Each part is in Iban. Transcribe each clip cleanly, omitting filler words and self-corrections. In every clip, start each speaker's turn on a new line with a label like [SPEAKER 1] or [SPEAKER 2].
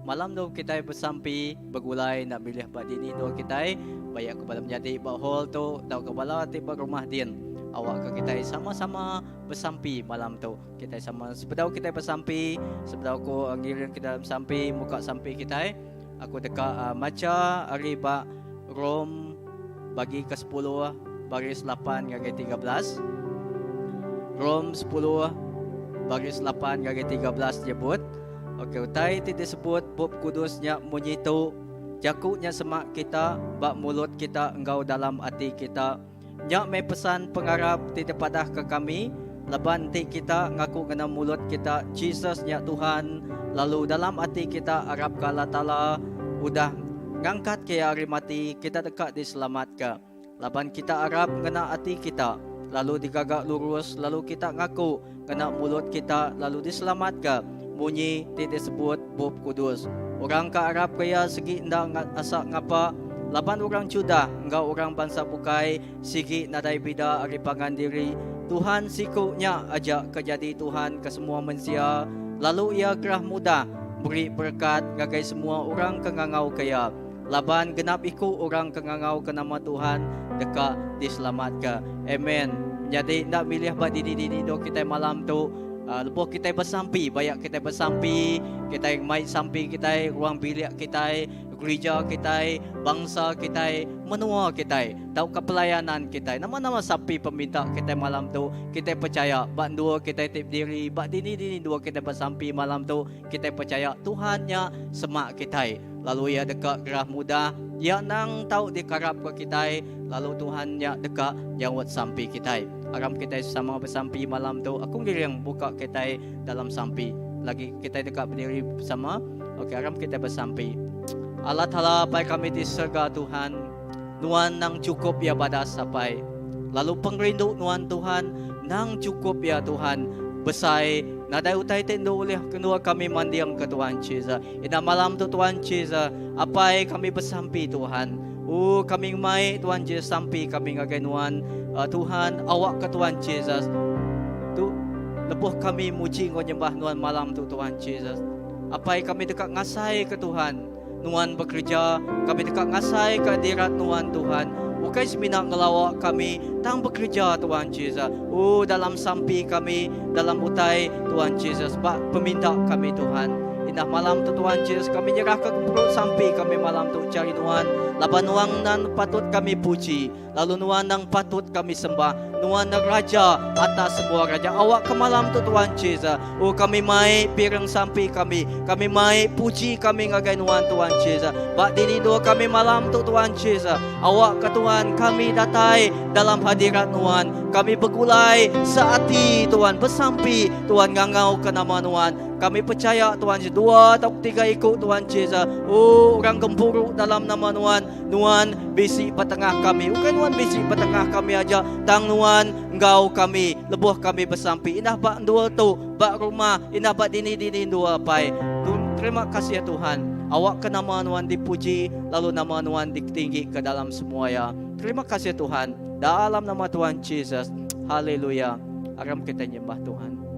[SPEAKER 1] Malam tu kitai besampi begulai enda milih ba dini endur kitai bayak ke bala menyadi ba hall tu tauka bala ti ba rumah din. Awakka kitai sama-sama besampi malam tu. Kitai sama sebedau kitai besampi, sebedau aku ngiring kita dalam sampi, muka sampi kitai, aku deka macha ari ba Rome bagi ke sepuluh baris lapan ngagai 13. Rome sepuluh baris lapan ngagai 13 nyebut, Ok, utai ti disebut Bup Kudus nya munyi tu, Jaku nya semak kita, ba mulut kita enggau dalam ati kita. Nya meh pesan pengarap ti dipadahka kami, laban enti kita ngaku ngena mulut kita Jesus nya Tuhan, lalu dalam ati kita arapka Allah Taala udah ngangkatka iya ari mati, kita deka diselamatka. Laban kita arap ngena ati kita, lalu digaga lurus, lalu kita ngaku ngena mulut kita, lalu diselamatka, munyi ti disebut Bup Kudus. Orang ke arapka iya sigi enda asa ngapa, laban orang Judah enggau orang bansa bukai sigi nadai bida ari pangan diri. Tuhan siku nya aja ke nyadi Tuhan ke semua mensia, lalu Iya gerah mudah meri berekat ngagai semua orang ke ngangauka Iya. Laban genap iku orang ke ngangauka nama Tuhan deka diselamatka. Amen. Menyadi enda milih ba dini-dini endur kitai malam tu, lebuh kitai besampi, bayak kitai besampi, kitai mai sampi kitai, ruang bilik kitai, gerija kitai, bangsa kitai, menua kitai, tauka pelayanan kitai. Nama-nama sampi peminta kitai malam tu, kitai pechaya ba endur kitai ti bediri, ba dini-dini endur kitai besampi malam tu, Kitai pechaya Tuhan nya semak kitai, lalu Iya deka gerah mudah. Iya endang tau dikarapka kitai, lalu Tuhan nya deka nyaut sampi kitai. Aram kitai sesama besampi malam tu. Aku ngiring buka kitai dalam sampi. Lagi kitai deka bediri besama. Okey, aram kitai besampi. Allah Taala Apai kami di serega Tuhan, Nuan nang chukup iya badas apai. Lalu pengerindu Nuan Tuhan nang chukup iya Tuhan besai nadai utai ti endu ulih kendua kami manding ke Tuhan Jesus. Ina malam tu Tuhan Jesus apai kami besampi Tuhan. Oh kami ngemai Tuhan Jesus sampi kami ngagai Nuan uh, Tuhan awak ke Tuhan Jesus tu lebuh kami muji enggau nyembah Nuan malam tu Tuhan Jesus. Apai kami deka ngasai ke Tuhan. Nuan bekereja, kami deka ngasaika hadirat Nuan, Tuhan. Ukai semina ngelawa kami, tang bekereja, Tuhan Jesus. Oh, dalam sampi kami, dalam utai, Tuhan Jesus, ba peminta kami, Tuhan. Indah malam tu, Tuhan Jesus, kami nyerahka gempuru sampi kami malam tu cari Nuan. Laban Nuan nan patut kami puji. Lalu Nuan nang patut kami sembah. Nuan nang Raja atas semua raja. Awak ke malam tu Tuhan Jesus. Oh kami mai piring sampi kami. Kami mai puji kami ngagai Nuan Tuhan Jesus. Ba dini dua kami malam tu Tuhan Jesus. Awak ke Tuhan kami datai dalam hadirat Nuan. Kami begulai seati Tuhan besampi Tuhan ngangau ke nama Nuan. Kami percaya Tuhan Jesus. Dua atau tiga iku Tuhan Jesus. Oh orang gempuru dalam nama Nuan. Nuan bisi ba tengah kami. Ukai Nuan bisi ba tengah kami aja, tang Nuan enggau kami lebuh kami besampi. Indah ba endur tu, ba rumah, indah ba dini-dini endur Apai. Terima kasih Tuhan. Awakka nama Nuan dipuji lalu nama Nuan diketinggika dalam semua iya. Terima kasih Tuhan. Dalam nama Tuhan Jesus. Haleluya. Aram kitai nyembah Tuhan.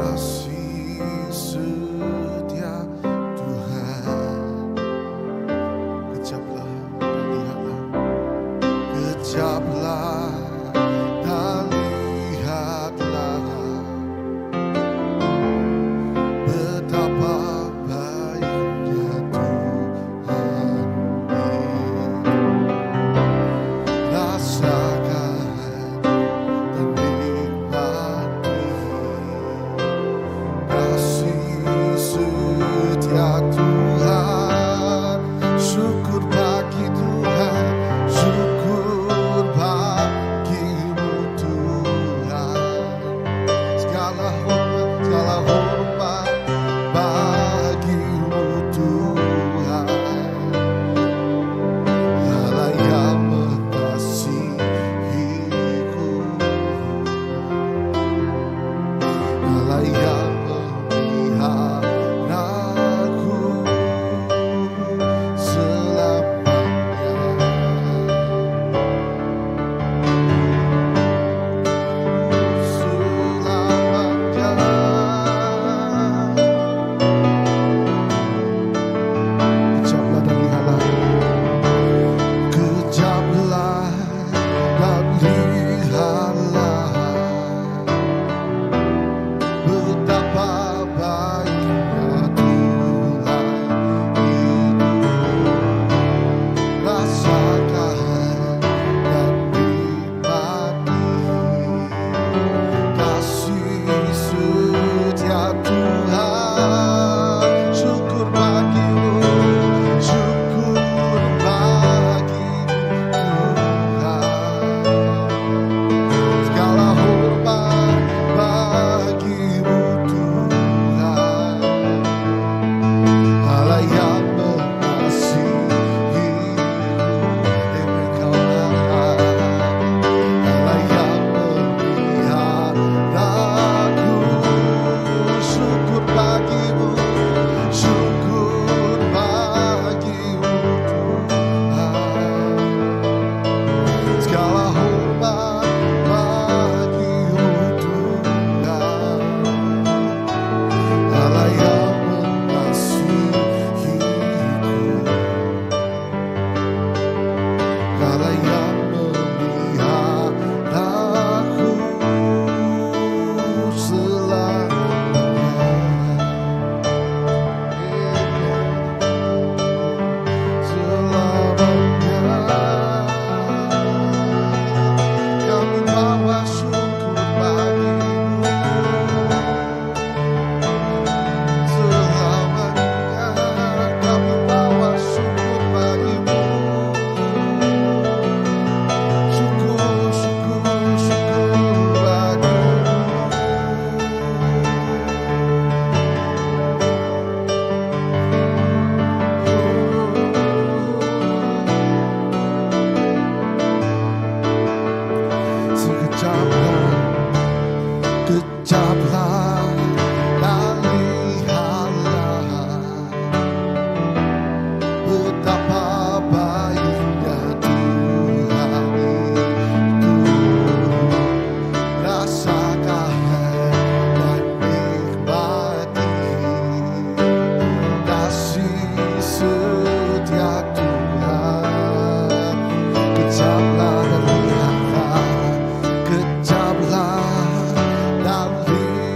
[SPEAKER 2] Kasih setia Tuhan. Kejaplah dan lihatlah. Kejaplah dan lihatlah betapa baiknya Tuhan itu. Rasakan dan nikmati kasih setia Tuhan. Syukur bagi Tuhan, syukur bagimu Tuhan. Segala hormat bagimu Tuhan. Allah yang mengasihiku, Allah yang memeliharaku selamanya. Selamanya. Kejaplah dan lihatlah. Kejaplah dan lihatlah betapa baiknya Tuhan itu. Rasakan dan nikmati kasih setia Tuhan. Syukur bagimu, syukur bagimu Tuhan. Segala hormat bagimu Tuhan. Allah yang mengasihiku, Engkau Allah, Allah yang memeliharaku. Syukur bagimu, syukur bagimu Tuhan. Segala hormat bagimu Tuhan. Allah yang mengasihiku, Allah yang memeliharaku selamanya. Selamanya. Kami bawa syukur bagimu selamanya. Kami bawa syukur bagimu. Syukur, syukur, syukur bagimu. Sekejaplah, kejaplah dan lihatlah betapa baiknya Tuhan itu. Rasakan dan nikmati kasih setia Tuhan. Kejaplah dan lihatlah, kejaplah dan lihatlah.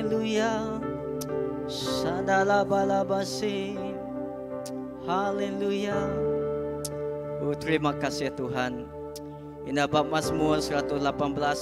[SPEAKER 1] Haleluya. Shandalabalabasi. Haleluya. Oh, terima kasih Tuhan. Ina ba Mazmur 118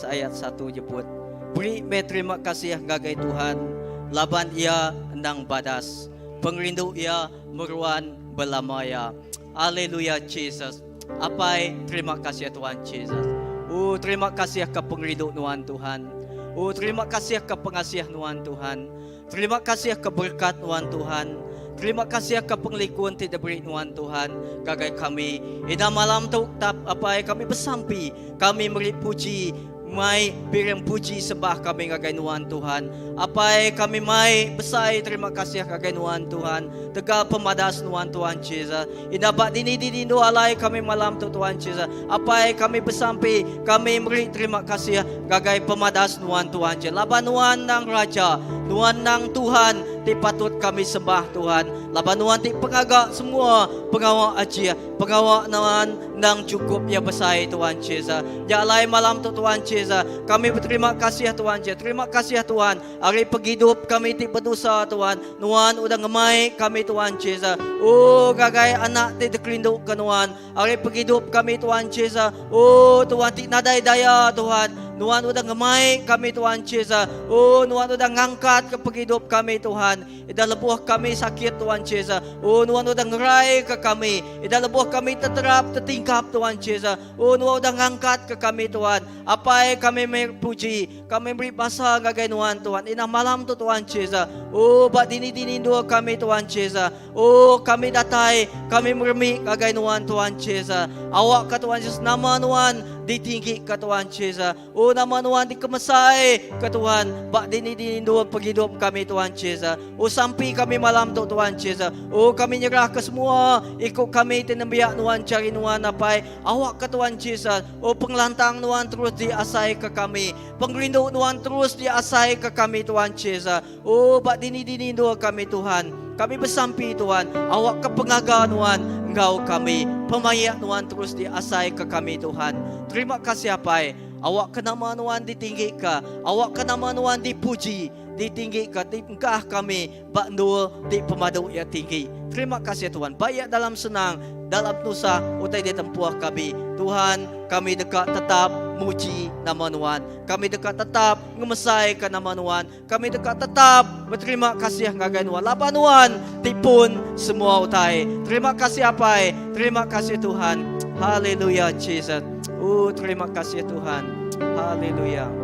[SPEAKER 1] ayat 1 nyebut, Beri meh terima kasih ngagai Tuhan laban Iya endang badas. Pengerindu Iya meruan belama iya. Aleluya Jesus. Apai terima kasih Tuhan Jesus. Oh terima kasih ke pengerindu nuan Tuhan. Oh terima kasih ke pengasih nuan Tuhan. Terima kasih ke berkat nuan Tuhan. Terima kasih ke pengelikun ti diberi nuan Tuhan ngagai kami. Ida malam tu tap apai kami besampi, kami meri puji mai piring puji sembah kami ngagai nuan Tuhan. Apai kami mai besai terima kasih ngagai nuan Tuhan. Tegal pemadas nuan Tuhan Jesus. Ida ba dini dini endur alai kami malam tu Tuhan Jesus. Apai kami besampi, kami meri terima kasih ngagai pemadas nuan Tuhan Jesus. Laban nuan nang Raja, nuan nang Tuhan ti patut kami sembah Tuhan. Laban nuan ti pengaga semua pengawa ajih, pengawa nuan Endang chukup iya besai Tuhan Jesus. Nya alai malam tu Tuhan Jesus, kami beterima kasih Tuhan Jesus. Terima kasih Tuhan ari pengidup kami ti bedosa Tuhan. Nuan udah ngemai kami Tuhan Jesus. Oh ngagai anak ti dikerindu ke Nuan. Ari pengidup kami Tuhan Jesus. Oh Tuhan ti nadai daya Tuhan. Nuan udah ngemai kami Tuhan Jesus. Oh Nuan udah ngangkat ke pengidup kami Tuhan. Ida lebuh kami sakit Tuhan Jesus. Oh nuan udah ngerai ke kami. Ida lebuh kami teterap tetingkap Tuhan Jesus. Oh nuan udah ngangkat ke kami Tuhan. Apai kami meri puji, kami meri basa ngagai nuan Tuhan. Inah malam tu Tuhan Jesus. Oh ba dini-dini endur kami Tuhan Jesus. Oh kami datai, kami meremi ngagai nuan Tuhan Jesus. Awak ka Tuhan Jesus nama nuan ditinggi ka Tuhan Jesus. Oh nama nuan dikemesai ke Tuhan ba dini-dini endur pengidup kami Tuhan Jesus. Oh sampi kami malam tu Tuhan Jesus. Oh kami nyerah ke semua iku kami ti nembiak nuan chari nuan apai awak ke Tuhan Jesus. Oh pengelantang nuan terus diasai ke kami. Pengerindu nuan terus diasai ke kami Tuhan Jesus. Oh ba dini-dini endur kami Tuhan. Kami besampi Tuhan awak ke pengaga nuan enggau kami. Pemaik nuan terus diasai ke kami Tuhan. Terima kasih apai. Awak ke nama nuan ditinggika. Awak ke nama nuan dipuji, ditinggika ti engkah kami ba endur ti pemadu iya tinggi. Terima kasih Tuhan. Baik dalam senang, dalam tusah utai ditempuh kami. Tuhan, kami deka tetap muji nama nuan. Kami deka tetap ngemesaika nama nuan. Kami deka tetap beterima kasih ngagai nuan laban nuan ti pun semua utai. Terima kasih Apai, terima kasih Tuhan. Haleluya Jesus. Oh terima kasih Tuhan. Haleluya.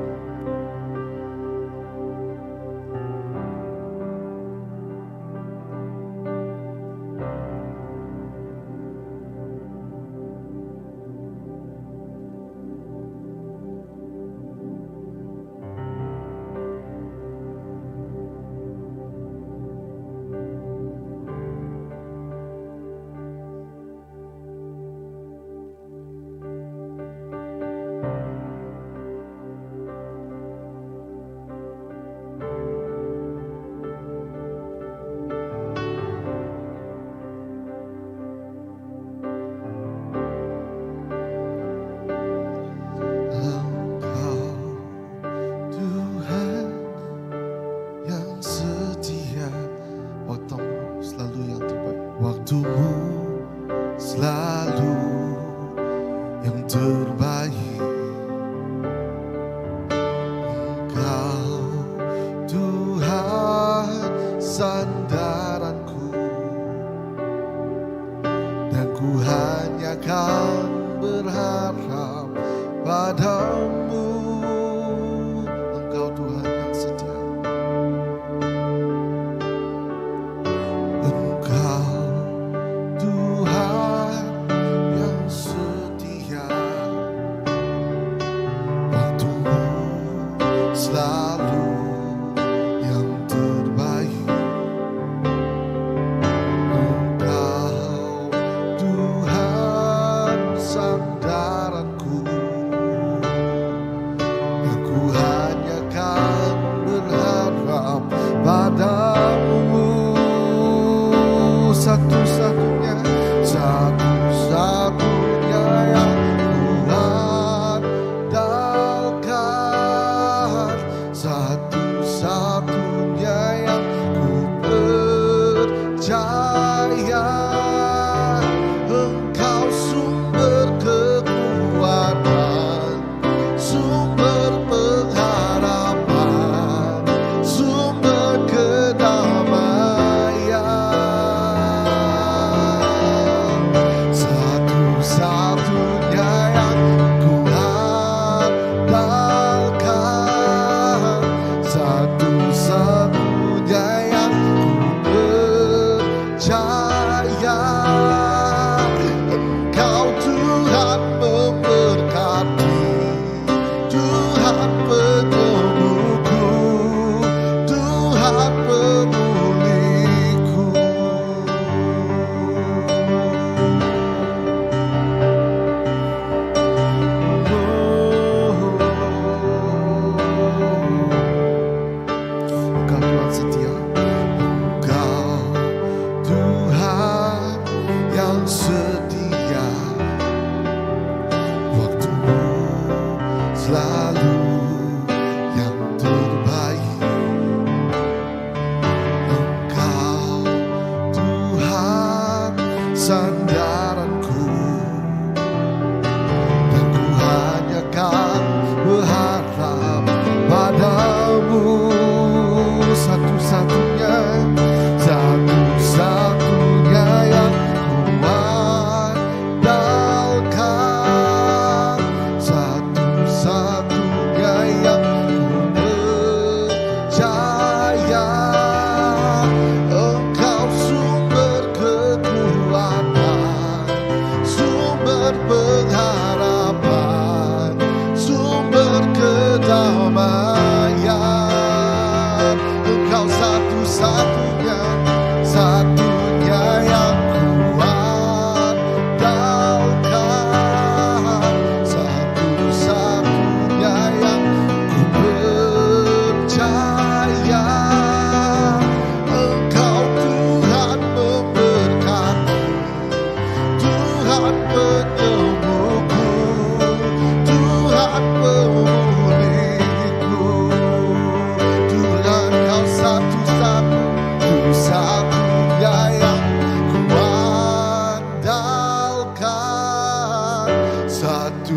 [SPEAKER 2] Engkau Tuhan yang setia Waktumu selalu yang terbaik Waktumu selalu yang terbaik Engkau Tuhan sandaranku Dan ku hanya kan berharap padamu Engkau Tuhan yang setia Engkau Tuhan yang setia Waktumu selalu yang terbaik Engkau Tuhan sandaranku.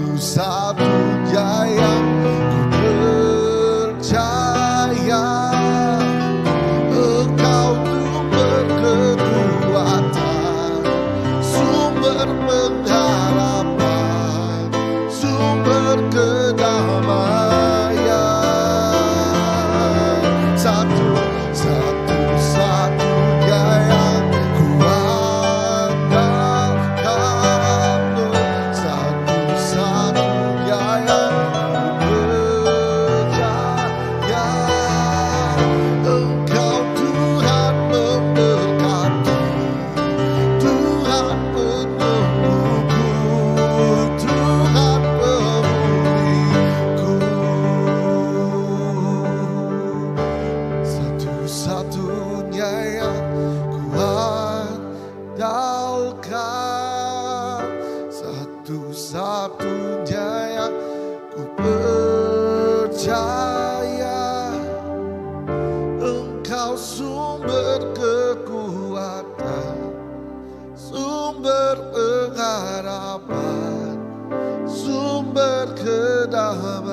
[SPEAKER 2] Satu-satunya yang ku percaya. Engkau sumber kekuatan, sumber pengharapan, sumber kedamaian. Satu, satu, satunya yang ku andalkan, satu-satunya yang ku percaya. Engkau Tuhan memberkati, Tuhan penyembuhku, Tuhan pemulihku. Satu-satunya yang ku andalkan, satu-satunya yang ku percaya. Engkau sumber kekuatan, sumber pengharapan, sumber kedamaian.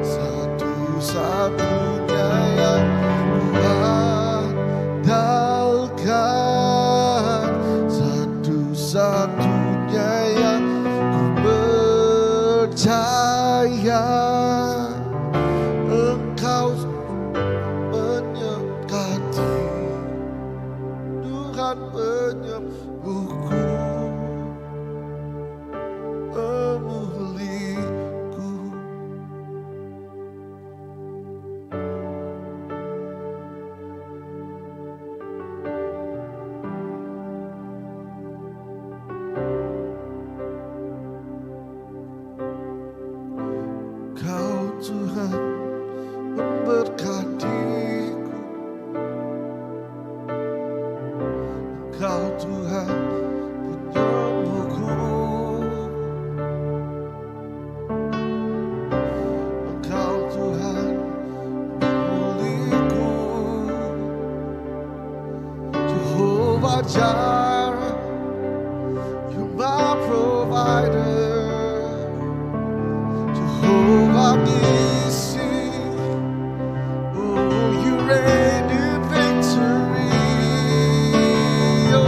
[SPEAKER 2] Satu-satunya yang ku andalkan, satu-satunya yang ku percaya. Engkau menyekati, Tuhan penyembuhku, pemulihku. Kau Tuhan memberkatiku, Kau Tuhan penyembuhku, Engkau Tuhan pemulihku. Jehovah Jireh, you're my provider. Jehovah Nissi, oh, you reign in victory. Oh,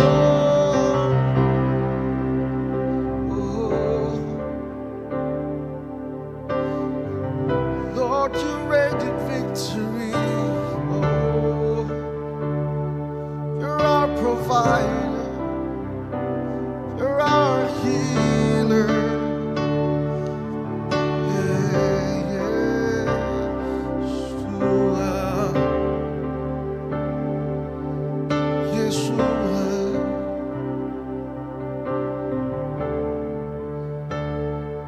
[SPEAKER 2] oh. Lord, you reign in victory. Oh, you're our provider, you're our healer. Yeah, yeah. Yeshua, Yeshua,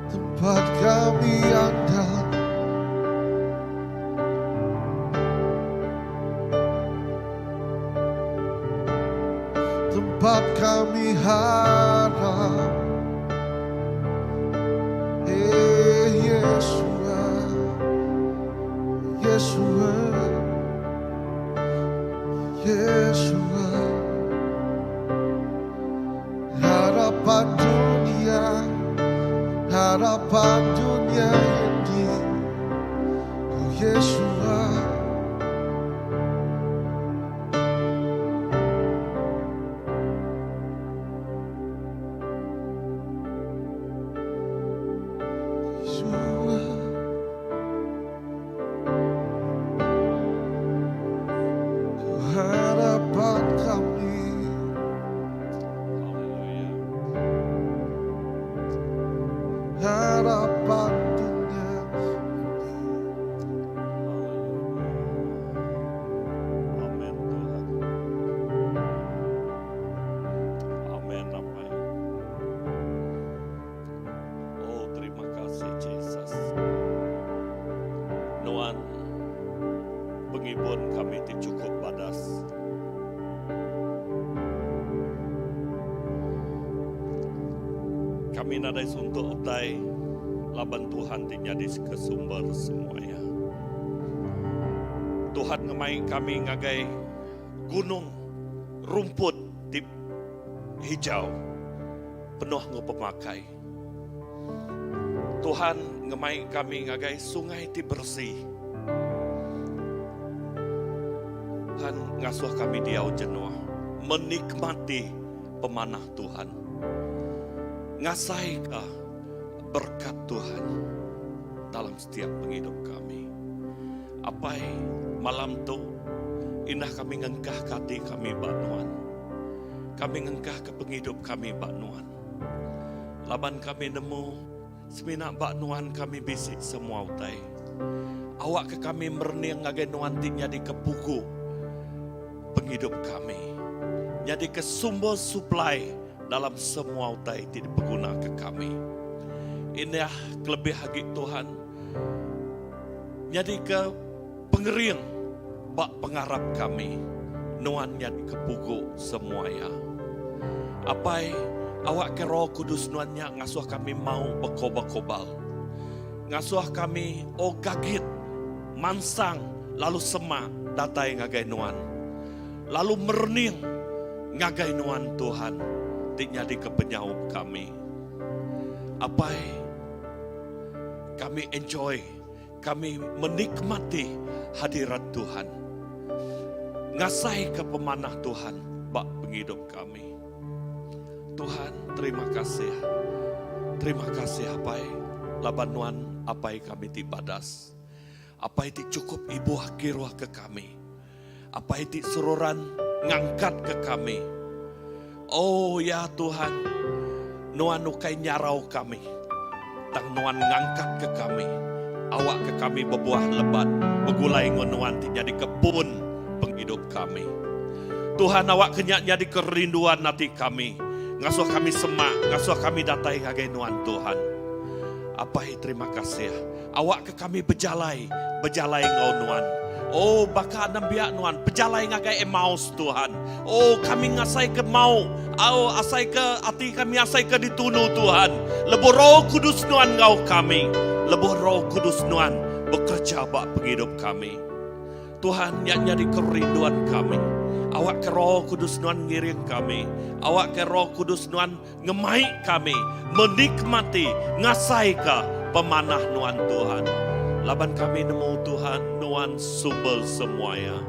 [SPEAKER 2] tempat kami andal, tempat kami harap. Eh, Yeshua, Yeshua, Yeshua, harapan dunia, harapan dunia ini, oh Yeshua. Yeshua, kau harapan kami.
[SPEAKER 3] Haleluya.
[SPEAKER 2] Harapan dunia ini.
[SPEAKER 3] Amin Tuhan. Amin Apai. Oh terima kasih Jesus. Nuan pengibun kami ti cukup badas. Kami nadai suntuk utai laban Tuhan ti nyadi ke sumber semuanya. Tuhan ngemai kami ngagai gunung rumput ti hijau penuh enggau pemakai. Tuhan ngemai kami ngagai sungai ti beresi. Tuhan ngasuh kami diau jenuh menikmati pemanah Tuhan. Ngasaika berkat Tuhan dalam setiap pengidup kami. Apai, malam tu indah kami ngengkahka ati kami ba Nuan. Kami ngengkahka pengidup kami ba Nuan. Laban kami nemu semina ba Nuan kami bisi semua utai. Awakka kami merening ngagai Nuan ti nyadika pugu pengidup kami. Nyadika sumber supply dalam semua utai ti dipegunaka kami. Indah kelebih agi Tuhan nyadika pengering ba pengarap kami. Nuan nyadika pugu semua iya. Apai, awakka Roh Kudus Nuan nya ngasuh kami mau bekoba-kobal. Ngasuh kami oh gagit mansang lalu semak datai ngagai Nuan. Lalu merening ngagai Nuan Tuhan ti nyadika penyaup kami. Apai, kami enjoy, kami menikmati hadirat Tuhan. Ngasaika pemanah Tuhan ba pengidup kami. Tuhan, terima kasih. Terima kasih Apai, laban Nuan Apai kami ti badas. Apai ti chukup ibuh kiruh ke kami. Apai ti seruran ngangkatka kami. Oh ya Tuhan, Nuan ukai nyarau kami, tang Nuan ngangkatka kami. Awakka kami bebuah lebat begulai enggau Nuan ti nyadika pun pengidup kami. Tuhan awakka nya nyadika rinduan ati kami, ngasuh kami semak, ngasuh kami datai ngagai Nuan Tuhan. Apai terima kasih. Awakka kami bejalai, bejalai enggau Nuan. Oh, baka nembiak Nuan, bejalai ngagai Emmaus, Tuhan. Oh, kami ngasaika mau, oh, asaika ati kami asaika ditunu, Tuhan. Lebuh Roh Kudus Nuan enggau kami, lebuh Roh Kudus Nuan bekereja ba pengidup kami. Tuhan, nya nyadi kerinduan kami. Awakka Roh Kudus Nuan ngiring kami. Awakka Roh Kudus Nuan Ngemai kami menikmati ngasaika pemanah Nuan Tuhan. Laban kami nemu Tuhan Nuan sumber semua iya.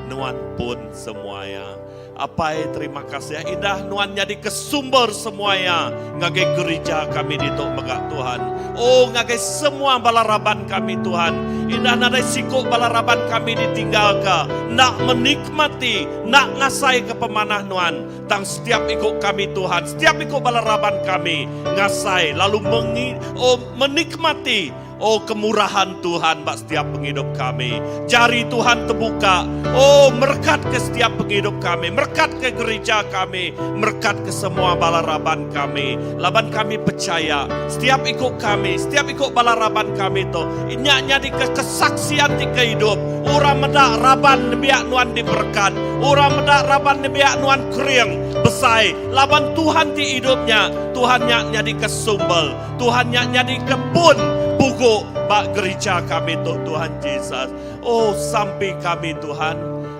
[SPEAKER 3] Nuan pun semua iya. Apai terima kasih indah Nuan nyadi ke sumber semua iya ngagai gerija kami ditu mega Tuhan. Oh ngagai semua bala raban kami Tuhan. Indah nadai siku bala raban kami ditinggalka enda menikmati enda ngasaika pemanah Nuan. Tang setiap iku kami Tuhan, setiap iku bala raban kami ngasai lalu mengi, oh, menikmati oh kemurahan Tuhan ba setiap pengidup kami. Jari Tuhan tebuka, oh merekat ke setiap pengidup kami, merekat ke gereja kami, merekat ke semua bala raban kami. Laban kami pechaya, setiap iku kami, setiap iku bala raban kami tu, nya nyadi ke kesaksian ti ke idup. Orang meda raban nembiak nuan diberekat. Orang meda raban nembiak nuan kering, besai, laban Tuhan ti idup nya. Tuhan nya nyadika sumber. Tuhan nya nyadika pun pugu ba gerija kami tu, Tuhan Jesus. Oh, sampi kami, Tuhan,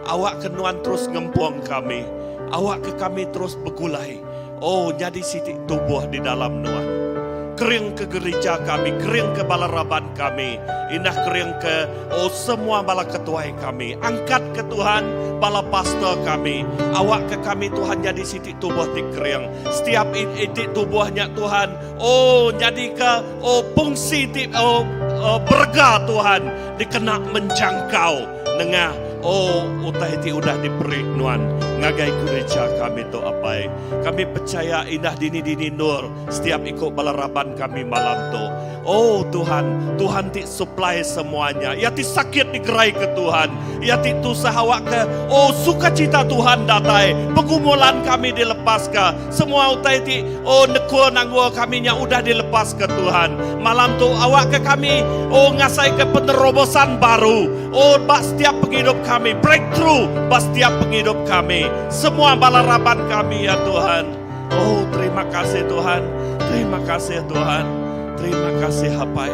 [SPEAKER 3] awakka nuan terus ngempung kami. Awakka kami terus begulai. Oh, nyadi siti tubuh di dalam nuan. Kering ke gerija kami, kering ke bala raban kami, indah kering ke oh semua bala ketuai kami. Angkat ke Tuhan bala pastor kami. Awak ke kami Tuhan nyadi siti tubuh ti kering. Setiap iti tubuh nya Tuhan, oh nyadi ke oh fungsi ti oh, oh berega Tuhan dikena menjangkau nengah oh utai ti udah diberi nuan ngagai gereja kami tu apai. Kami pechaya indah dini-dini endur setiap iku bala raban kami malam tu. Oh Tuhan, Tuhan ti supply semuanya. Iya ti sakit digeraika Tuhan. Iya ti tusah awakka oh sukacita Tuhan datai. Pergumulan kami dilepaska. Semua utai ti oh nekul nanggul kami nya udah dilepaska Tuhan. Malam tu awakka kami oh ngasaika penerobosan baru oh ba setiap pengidup kami. Breakthrough ba setiap pengidup kami. Semua bala raban kami ya Tuhan. Oh terima kasih Tuhan. Terima kasih Tuhan. Terima kasih Apai.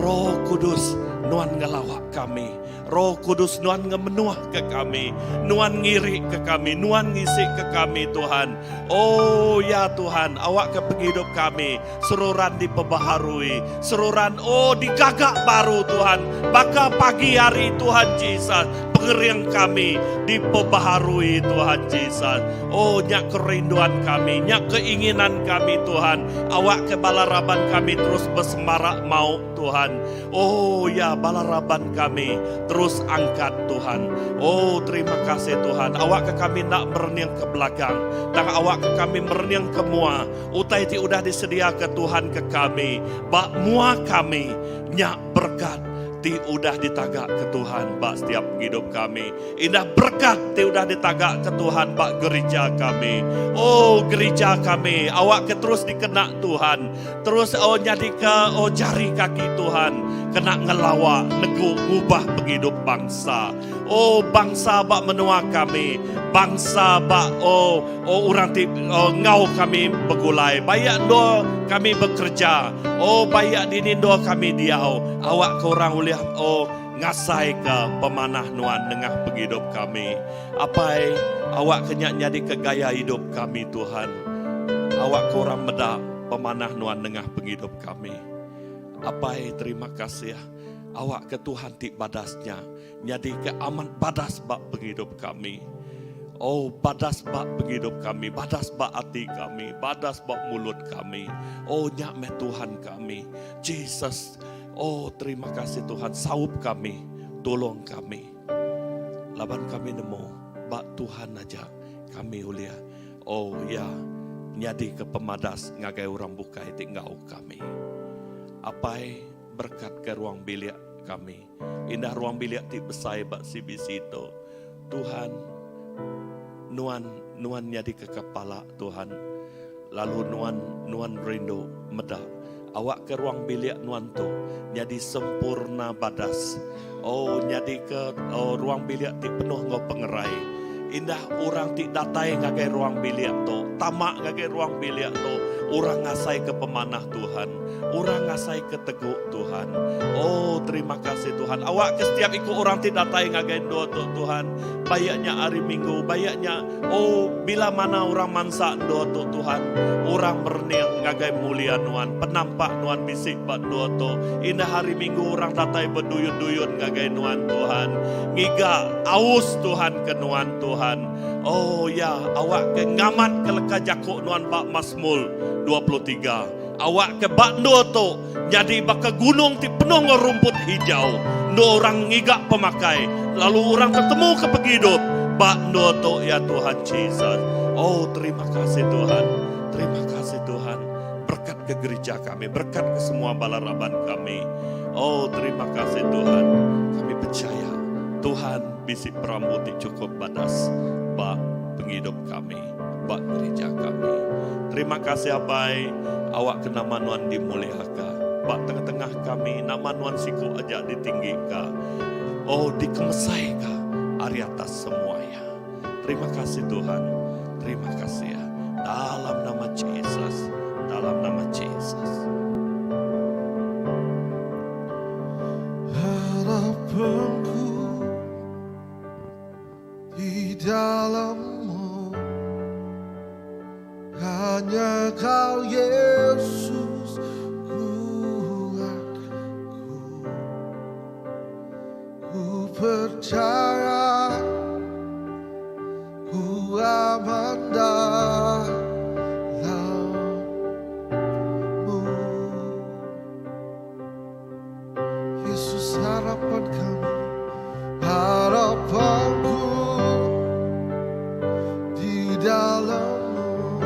[SPEAKER 3] Roh Kudus nuan ngelawa kami. Roh Kudus Nuan ngemenuh ke kami. Nuan ngiri ke kami. Nuan ngisi ke kami Tuhan. Oh ya Tuhan, awak ke pengidup kami seruran diperbaharui, seruran oh digaga baru Tuhan. Baka pagi hari Tuhan Jesus, pengering kami diperbaharui Tuhan Jesus. Oh nya kerinduan kami, nya keinginan kami Tuhan. Awak ke bala raban kami terus bersemarak mau Tuhan. Oh ya bala raban kami terus angkat Tuhan. Oh terima kasih Tuhan. Awak ke kami nak merening ke belakang. Tang awak ke kami merening ke mua. Utai ti udah disedia ke Tuhan ke kami. Bak mua kami nyak berkat ti udah ditagak ke Tuhan bak setiap hidup kami. Indah berkat ti udah ditagak ke Tuhan bak gereja kami. Oh gereja kami awak ke terus dikena Tuhan. Terus oh nyadika oh jari kaki Tuhan kena ngelawa negu ngubah pengidup bangsa. Oh bangsa ba menua kami, bangsa ba oh oh orang ti oh, ngau kami begulai. Bayak endo kami bekerja. Oh bayak dini endo kami diau. Awak ke orang ulih oh ngasai ke pemanah nuan nengah pengidup kami. Apai awak ke nya nyadi ke gaya hidup kami Tuhan. Awak ke orang meda pemanah nuan nengah pengidup kami. Apai terima kasih awak ke Tuhan ti badasnya nyadi ke amat badas ba pengidup kami. Oh badas ba pengidup kami, badas ba ati kami, badas ba mulut kami. Oh nya meh Tuhan kami. Jesus, oh terima kasih Tuhan saup kami, tolong kami. Laban kami nemu ba Tuhan aja kami ulih. Oh ya, nyadi ke pemadas ngagai orang bukai ti ngau kami. Apai berkat ke ruang bilik kami. Indah ruang bilik ti besai ba CBC tu. Tuhan, nuan nuan nyadi ke kepala Tuhan. Lalu nuan nuan rindu meda awak ke ruang bilik nuan tu nyadi sempurna badas. Oh nyadi ke oh, ruang bilik ti penuh ngau pengerai. Indah orang ti datai ngagai ruang bilik tu, tamak ngagai ruang bilik tu, orang ngasai ke pemanah Tuhan, orang ngasai ke teguk Tuhan. Oh terima kasih Tuhan. Awak ke setiap ikut orang ti datai ngagai dua tu Tuhan. Bayaknya hari Minggu, bayaknya oh bila mana orang mansa dua tu Tuhan, orang merening ngagai mulia nuan, penampak nuan bisik ba dua tu. Indah hari Minggu orang datai berduyun-duyun ngagai nuan Tuhan. Ngiga aus Tuhan ke nuan Tuhan. Oh ya, awak ke ngamat ke leka jakuk nuan bak Mazmur 23. Awak ke bak dua tu jadi baka gunung ti penuh dengan rumput hijau. No orang ngiga pemakai, lalu orang ketemu ke penghidup. Bak dua tu ya Tuhan Jesus. Oh terima kasih Tuhan. Terima kasih Tuhan. Berkat ke gereja kami, berkat ke semua bala raban kami. Oh terima kasih Tuhan. Kami percaya Tuhan bisi perambu ti cukup badas bak penghidup kami, bak gereja kami. Terima kasih Abai, awak ke nama nuan dimuliakan. Bak tengah-tengah kami, nama nuan siku aja ditinggika. Oh dikemesaika ari atas semuanya. Terima kasih Tuhan. Terima kasih ya. Dalam nama Jesus. Dalam nama Jesus.
[SPEAKER 2] Harapanku di dalammu hanya kau Yesus kuatku. Ku percaya ku aman dalammu. Yesus harapan kami, harapanku di dalammu.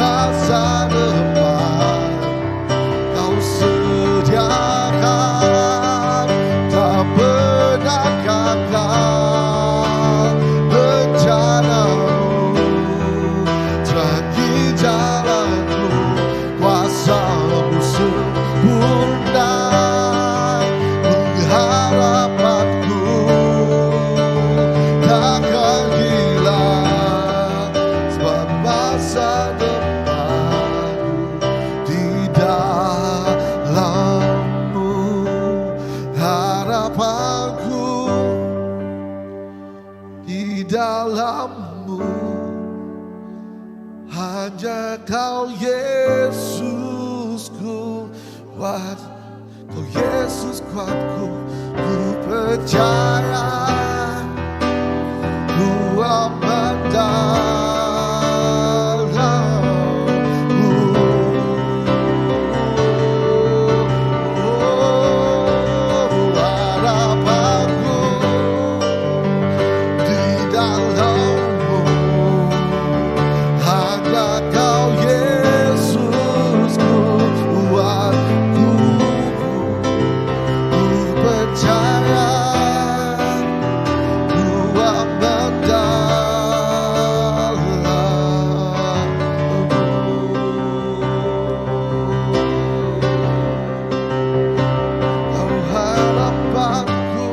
[SPEAKER 2] masa depan Kau sediakan Tak pernah gagal Rencanamu Terangi jalanku Kuasamu sempurna Pengharapanku Takkan hilang Sebab masa depanku Di dalammu Harapanku Di dalammu Hanya kau Yesus kuat Kau Yesus kuatku Ku percaya Ku aman dalammu Oh, harapanku di dalammu Hanya kau Yesus kuatku Ku percaya Ku aman dalammu Kau harapanku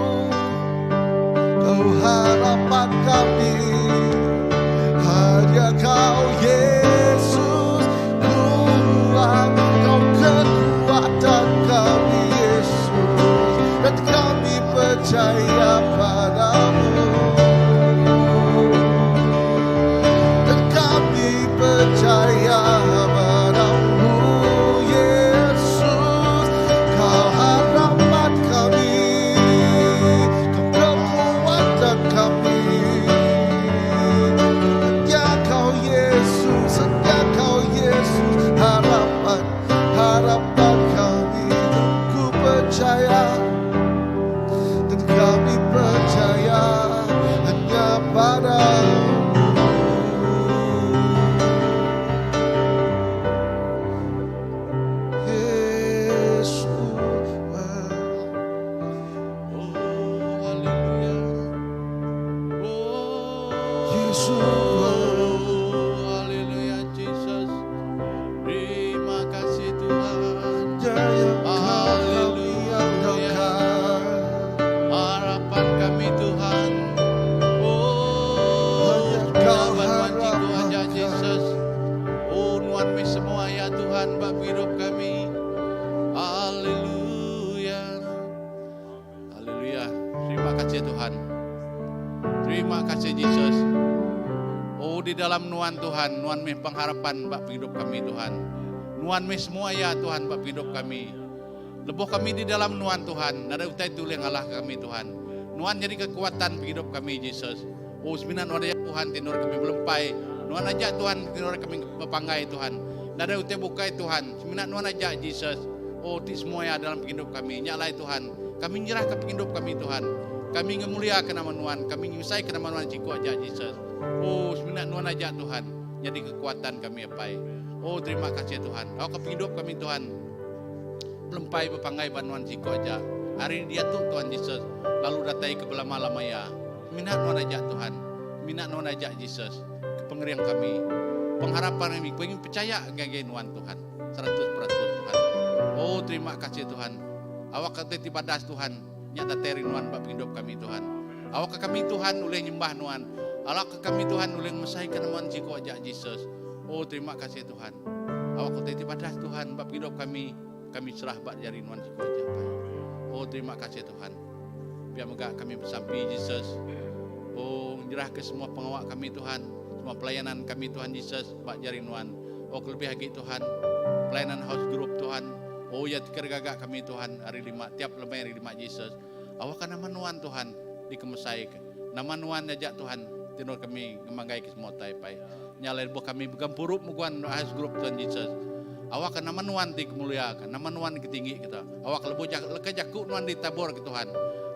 [SPEAKER 2] Kau harapan kami Hanya kau Yesus Kuat Kau kekuatan kami Yesus Dan kami percaya padamu Dan kami percaya padamu Yesus Kau harapan kami Kau kekuatan kami Hanya kau Yesus Hanya kau Yesus Harapan, harapan kami Dan ku percaya Dan kami percaya Hanya padamu Yesus
[SPEAKER 4] Oh, haleluya. Oh,
[SPEAKER 2] Yesus.
[SPEAKER 4] haleluya Jesus. Terima kasih Tuhan.
[SPEAKER 2] Hanya yang kau kami andalkan.
[SPEAKER 4] Harapan kami Tuhan. Oh,
[SPEAKER 2] Hanya kau
[SPEAKER 4] harapan
[SPEAKER 2] harapan
[SPEAKER 4] aja
[SPEAKER 2] kami.
[SPEAKER 4] Jesus. Oh, nuan mi semua ya Tuhan bab hidup kami. Haleluya. Haleluya. Terima kasih Tuhan. Terima kasih Jesus. Oh, di dalam nuan Tuhan, nuan meh pengharapan bab hidup kami Tuhan. Nuan meh semua ya Tuhan bab hidup kami. Lebuh kami di dalam nuan Tuhan, nadai utai tulih ngalah kami Tuhan. Nuan jadi kekuatan penghidup kami Jesus. Oh, semina nuan aja Tuhan tinur kami belempai. Nuan aja Tuhan tinur kami bepanggai Tuhan. Nadai utai bukai Tuhan, semina nuan aja Jesus. Oh, ti semua ya dalam penghidup kami. Nya alai Tuhan, kami nyerah ke penghidup kami Tuhan. Kami ngemulia ke nama nuan, kami nyusai ke nama nuan siku aja Jesus. Oh, semina nuan aja Tuhan jadi kekuatan kami apai. Oh, terima kasih Tuhan. Oh, ke penghidup kami Tuhan. Belempai bepanggai ba nuan siku aja. Hari diatu Tuhan Jesus lalu datai ke belama-lama ya. Semina nuan aja Tuhan. Semina nuan aja Jesus ke pengering kami. Pengharapan kami, kami percaya ngagai nuan Tuhan. 100% Tuhan. Oh terima kasih Tuhan. Awak ke ti badas Tuhan. Nya datai ari nuan ba pengidup kami Tuhan. Awak ke kami Tuhan ulih nyembah nuan. Awak ke kami Tuhan ulih ngemesaika nuan siku aja Jesus. Oh terima kasih Tuhan. Awak ke ti badas Tuhan ba pengidup kami. Kami serah ba jari nuan siku aja Pai. Oh terima kasih Tuhan. Pia mega kami besampi Jesus. Oh nyerah ke semua pengawa kami Tuhan, semua pelayanan kami Tuhan Jesus ba jari nuan. Oh kelebih agi Tuhan, pelayanan house group Tuhan. Oh ya ti gaga kami Tuhan hari lima tiap lemai hari lima Jesus. Awakka nama nuan Tuhan dikemesai ke. Nama nuan aja Tuhan tinur kami ngemanggai ke semua utai pai. Nya alai lebuh kami begempuru meguan house group Tuhan Jesus. Awakka nama nuan ti kemuliaka, nama nuan ketinggi kita. Awakka lebuh leka jaku nuan ditabur ke Tuhan.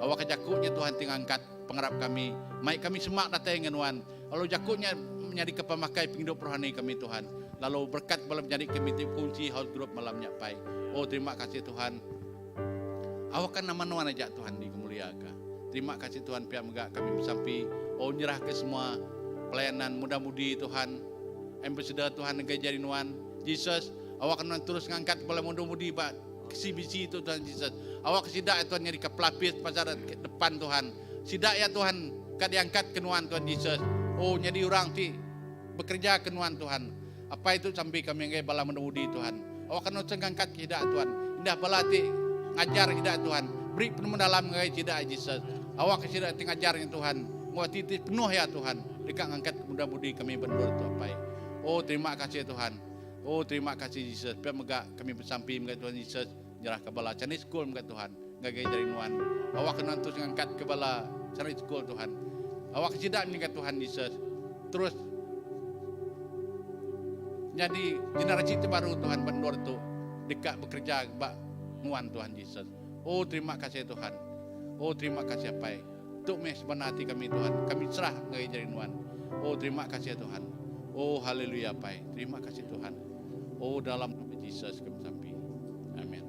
[SPEAKER 4] Awakka jaku nya Tuhan ti ngangkat pengarap kami. Mai kami semak datai enggau nuan. Lalu jaku nya nyadika pemakai pengidup rohani kami Tuhan. Lalu berkat bala menyadi kami ti bekunsi house group malam nya pai. Oh terima kasih Tuhan. Awakka nama nuan aja Tuhan dikemuliaka. Terima kasih Tuhan pia mega kami besampi oh nyerahka semua pelayanan muda mudi Tuhan ambassador Tuhan ngagai jari nuan Jesus awakka nuan terus ngangkat bala muda mudi ba CBC tu Tuhan Jesus. Awakka sida ya Tuhan nyadika pelapis pasar depan Tuhan. Sida ya Tuhan ka diangkat ke nuan Tuhan Jesus. Oh nyadi orang ti Bekereja ke nuan Tuhan. Apai tu sampi kami enggai bala menudi Tuhan. Awak kenu sengkangkat ke sida Tuhan. Indah bala ti ngajar sida Tuhan. Beri penemu dalam ngagai sida Jesus. Awak ke sida ti ngajar nya Tuhan. Enggau ati ti penuh iya Tuhan. Deka ngangkat ke muda mudi kami ba endur tu Apai. Oh terima kasih Tuhan. Oh terima kasih Jesus. Pia mega kami besampi mega Tuhan Jesus nyerah ke bala Chinese school mega Tuhan ngagai jari nuan. Awak ke nuan terus ngangkat ke bala Chinese school Tuhan. Awak ke sida mega Tuhan Jesus. Terus nyadi generasi ti baru Tuhan ba endur tu deka bekereja ba nuan Tuhan Jesus. Oh terima kasih Tuhan. Oh terima kasih Apai. Tu meh sebana ati kami Tuhan. Kami serah ngagai jari nuan. Oh terima kasih Tuhan. Oh haleluya Apai. Terima kasih Tuhan. Oh dalam nama Jesus kami sampi. Amen.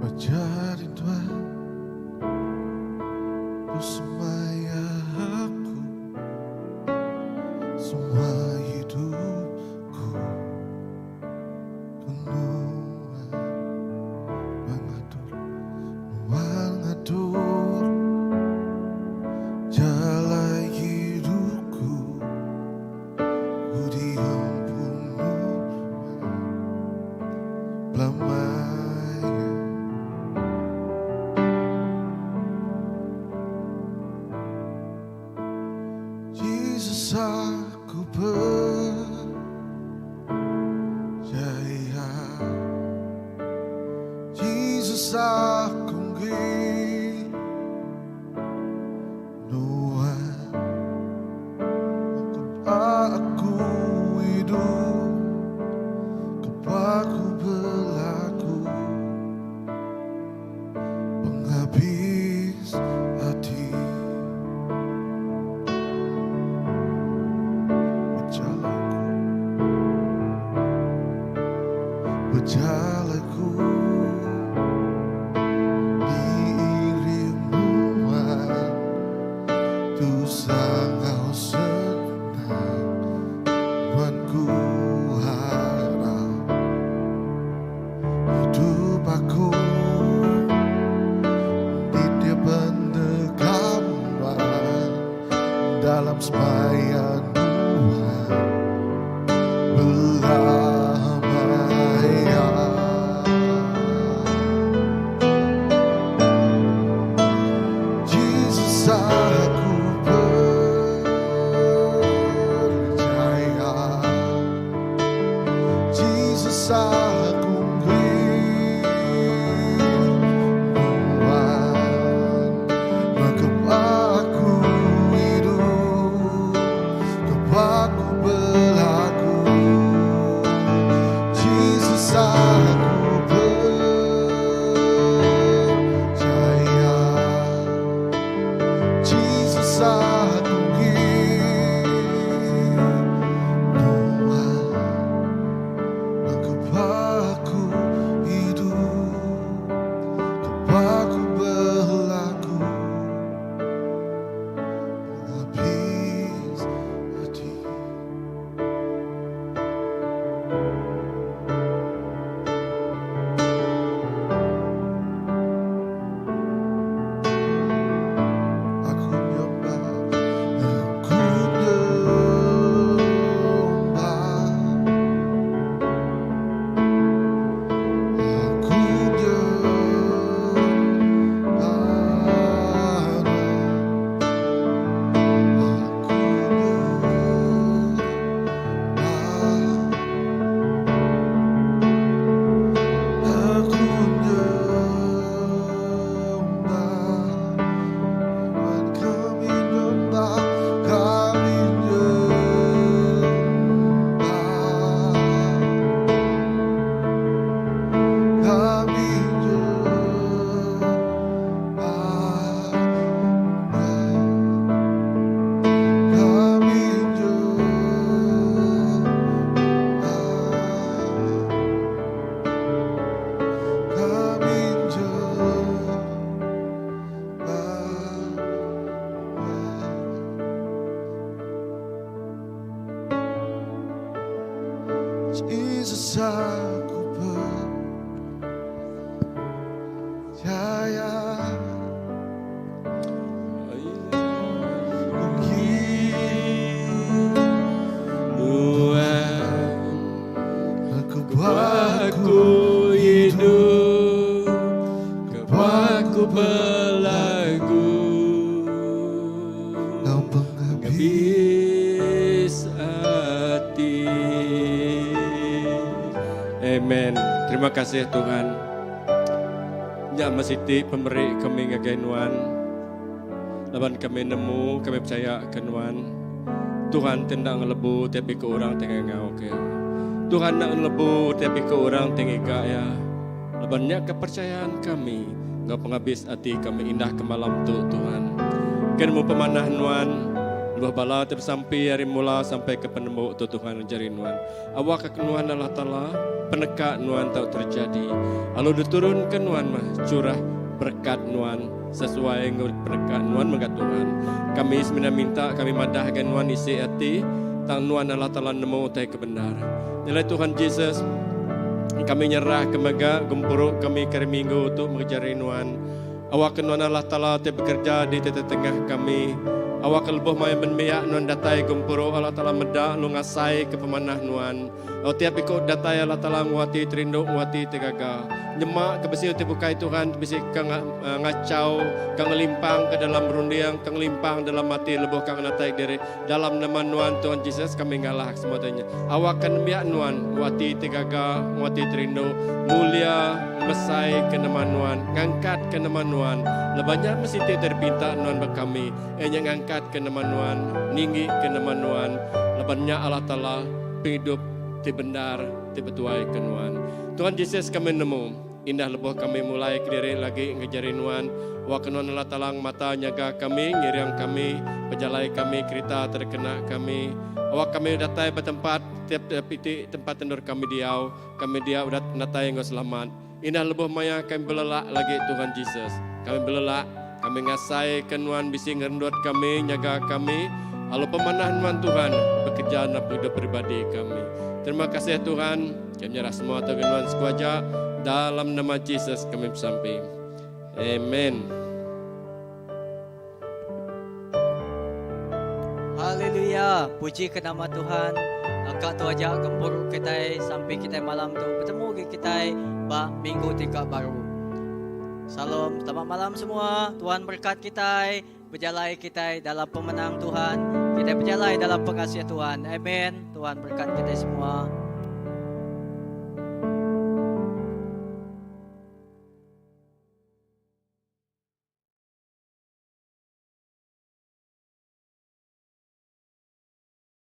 [SPEAKER 2] Bajari Tuhan Tu semaya aku Semua hidupku Penuhan mengatur Nuan ngatur Jalan hidupku Ku diampun Nuan Belamanya. Jesus aku percaya Jesus aku ngi Nuan Aku idup Kepaku belaku Penghabis ati Bejalaiku Bejalaiku Diiring Nuan Tusah enggau senang Nuan ku harap Hidup aku Nitih penegap Nuan Dalam semaya Nuan Belama iya. Jesus aku percaya. Jesus aku percaya.
[SPEAKER 5] Aku hidup, aku berlagu Habis hati. Amen. Terima kasih Tuhan. Nya mesiti pemeri kami ngagai Nuan. Laban kami nemu, kami percaya ke Nuan. Tuhan ti enda ngelebu tiap iku orang ti ngangau ke Iya. Tuhan enda ngelebu tiap iku orang ti ngiga Iya. Laban nya kepercayaan kami enggau pengabis ati kami indah ke malam tu Tuhan. Ke nemu pemanah Nuan lebuh bala ti besampi ari mula sampai ke penembu tu Tuhan jari Nuan. Awakka ke Nuan Allah Taala peneka Nuan tau terjadi lalu diturunka Nuan mah curah berekat Nuan sesuai enggau peneka Nuan mega Tuhan. Kami semina minta kami madah agai Nuan isi ati tang Nuan Allah Taala nemu utai ke bendar. Nyelai Tuhan Jesus, kami nyerah ke mega gempuru kami ke hari minggu tu mega jari Nuan. Awakka Nuan Allah Taala ti bekereja di tengah-tengah kami. Awakka lebuh maya menmiak Nuan datai gempuru Allah Taala meda lalu ngasaika pemanah Nuan. Lalu tiap iku datai Allah Taala enggau ati ti rindu enggau ati ti gaga. Nyema ke bisi utai bukai Tuhan ti bisi ke ngachau, ke ngelimpangka dalam runding, ke ngelimpang dalam ati lebuh ka ngenatai diri. Dalam nama Nuan Tuhan Jesus kami ngalah semua utai nya. Awakka nembiak Nuan enggau ati ti gaga, enggau ati ti rindu, mulia, ngemesai ke nama Nuan, ngangkat ke nama Nuan. Lebuh nya meh siti utai dipinta Nuan ba kami, iya nya ngangkat ke nama Nuan, ninggi ke nama Nuan, laban nya Allah Taala pengidup ti bendar ti betuai ke Nuan. Tuhan Jesus kami nemu. Indah lebuh kami mulai kediri lagi ngejari Nuan, wak Nuan Allah Taala ngemata nyaga kami, ngiring kami, pejalai kami, kerita terekena kami. Awak kami datai ba tempat tiap-tiap iti tempat endur kami diau, kami dia udah datai enggau selamat. Indah lebuh maya kami belelak lagi Tuhan Jesus. Kami belelak, kami ngasaika Nuan bisi ngerendut kami, nyaga kami, lalu pemanah Nuan Tuhan bekereja dalam pengidup peribadi kami. Terima kasih Tuhan. Kami nyerah semua tu ke Nuan siku aja. Dalam nama Jesus kami besampi. Amen.
[SPEAKER 1] Haleluya, puji ke nama Tuhan. Ka tu aja gempuru kitai sampi kitai malam tu betemu agi kitai ba minggu ti ka baru. Salam, selamat malam semua. Tuhan berkat kitai. Bejalai kitai dalam pemenang Tuhan. Kitai bejalai dalam pengasih Tuhan. Amen. Tuhan berkat kitai semua.